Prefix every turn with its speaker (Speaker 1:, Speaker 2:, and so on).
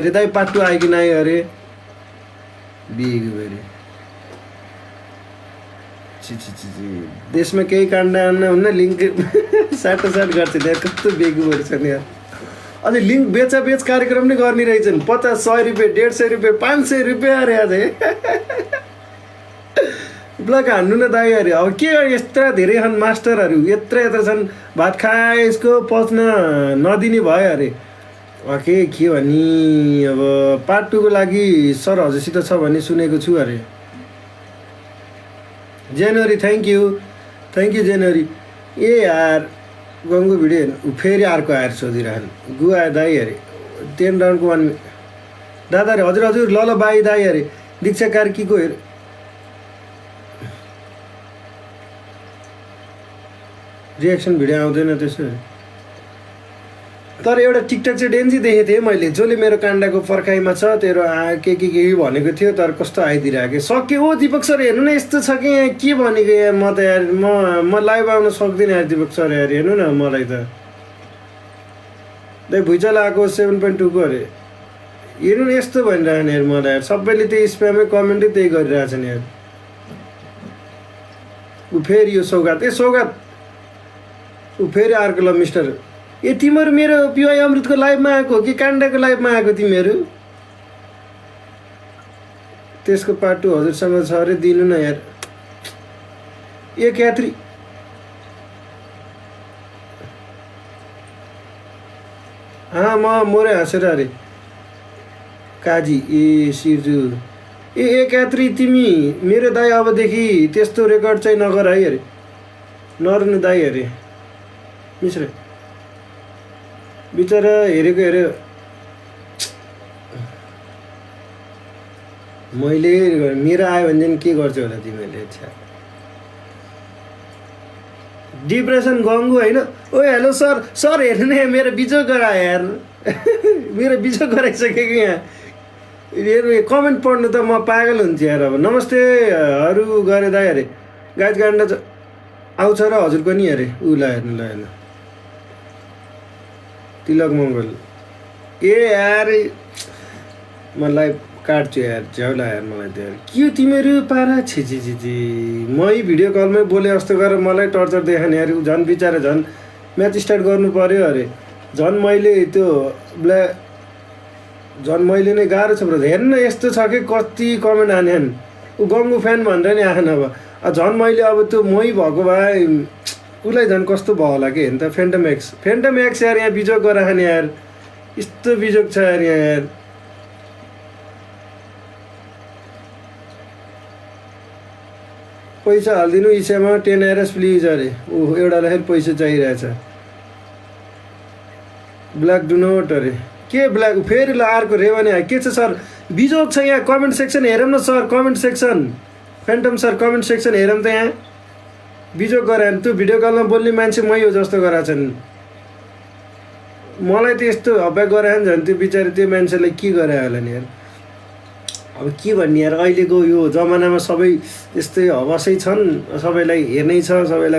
Speaker 1: अरे दाइ पार्ट 2 आयो कि नआयो अरे बिगु अरे देशमा केही काण्ड हुन्न लिङ्क साटोसाट गर्छ त्यहाँ कस्तो बेगुहरू छन् यार अझै लिङ्क बेच कार्यक्रम नै गर्ने रहेछन् 50-100 रुपियाँ 150 रुपियाँ 500 रुपियाँ अरे अझै ब्लक हान्नु न दाइ अरे अब के यस्ता धेरै छन् मास्टरहरू यत्रो छन् भात खाए यसको पच्न नदिने भयो अरे के भनी अब पार्ट 2 को लागि सर हजुरसित छ भन्ने सुनेको छु अरे जनवरी थ्याङ्क यू जनवरी ए यार गङ्गो भिडियो हेर्नु फेरि अर्को आएर सोधिरहन् गु आयो दाइ अरे 10 राउन्डको 1 दादा अरे हजुर ल बाई दाइ अरे दीक्षा कार्कीको हेर रिएक्सन भिडियो आउँदैन त्यसो तर एउटा टिकटक चाहिँ डेन्जी देखेको थिएँ मैले जसले मेरो काण्डको पर्खाइमा छ तेरो के भनेको थियो तर कस्तो आइदिरहेको सक्यो ओ दिपक सर हेर्नु न यस्तो छ कि यहाँ के भनेको यार म त यार म लाइभ आउन सक्दिनँ यार दिपक सर यार हेर्नु न मलाई त दाइ भुइँचालो आएको 7.2 को अरे हेर्नु न यस्तो भनिरहेन यार मलाई यार सबैले त्यही स्प्यामै कमेन्टै त्यही गरिरहेछन् यार ऊ फेरि यो सौगात सौगात ऊ फेरि अर्को ल मिस्टर तिमीहरू मेरो पिवाई अमृतको लाइभमा आएको हो कि काण्डको लाइभमा आएको तिमीहरू त्यसको पार्ट 2 हजुरसँग छ अरे दिनु न यार क्यात्री म मोरे हाँसेर अरे काजी सिर्जु क्यात्री तिमी मेरो दाइ अबदेखि त्यस्तो रेकर्ड चाहिँ नगर है अरे नर्नु दाइ अरे मिश्र बिचरा हेरेको मैले मेरो आयो भने चाहिँ के गर्छु होला तिमीहरूले डिप्रेसन गङ्गु होइन ओ हेलो सर हेर्नु न मेरो बिजोग गरायो यार मेरो बिजोग गराइसक्यो कि यहाँ कमेन्ट पढ्नु त म पागल हुन्छु यार अब नमस्तेहरू गरे दाइ अरे गाइड गान्डा आउँछ र हजुरको नि अरे ऊ ल हेर्नु तिलक मङ्गल यार मलाई काट्छु यार झ्याउला यार मलाई त यार के तिमीहरू पारा छिछि मै भिडियो कलमै बोले जस्तो गरेर मलाई टर्चर देखाने यार झन् बिचारा झन् म्याच स्टार्ट गर्नु पर्यो अरे झन् मैले नै गाह्रो छ ब्रो हेर्नु यस्तो छ कि कति कमेन्ट हाने ऊ गङ्गु फ्यान भनेर नि आएन अब झन् मैले अब त्यो मै भएको भए उसलाई झन् कस्तो भयो होला कि हेर्नु त फेन्टम एक्स यार यहाँ बिजोग गराखाने यार यस्तो बिजोग छ यार यार पैसा हालिदिनु इसामा 10 RS प्लिज अरे एउटालाई पैसा चाहिरहेछ ब्ल्याक डु नोट अरे के ब्ल्याक फेरि ल अर्को रेवानी के छ सर बिजोग छ यहाँ कमेन्ट सेक्सन हेरौँ न sir comment section Phantom sir comment section हेरौँ त यहाँ बिजोग गराएन त्यो भिडियो कलमा बोल्ने मान्छे मै हो जस्तो गराछन् मलाई त यस्तो हप्पा गराएन झन् त्यो बिचारी त्यो मान्छेलाई के गरायो होला नि यार अब के भन्ने यार अहिलेको यो जमानामा सबै यस्तै हवसै छन् सबैलाई हेर्नै छ सबैलाई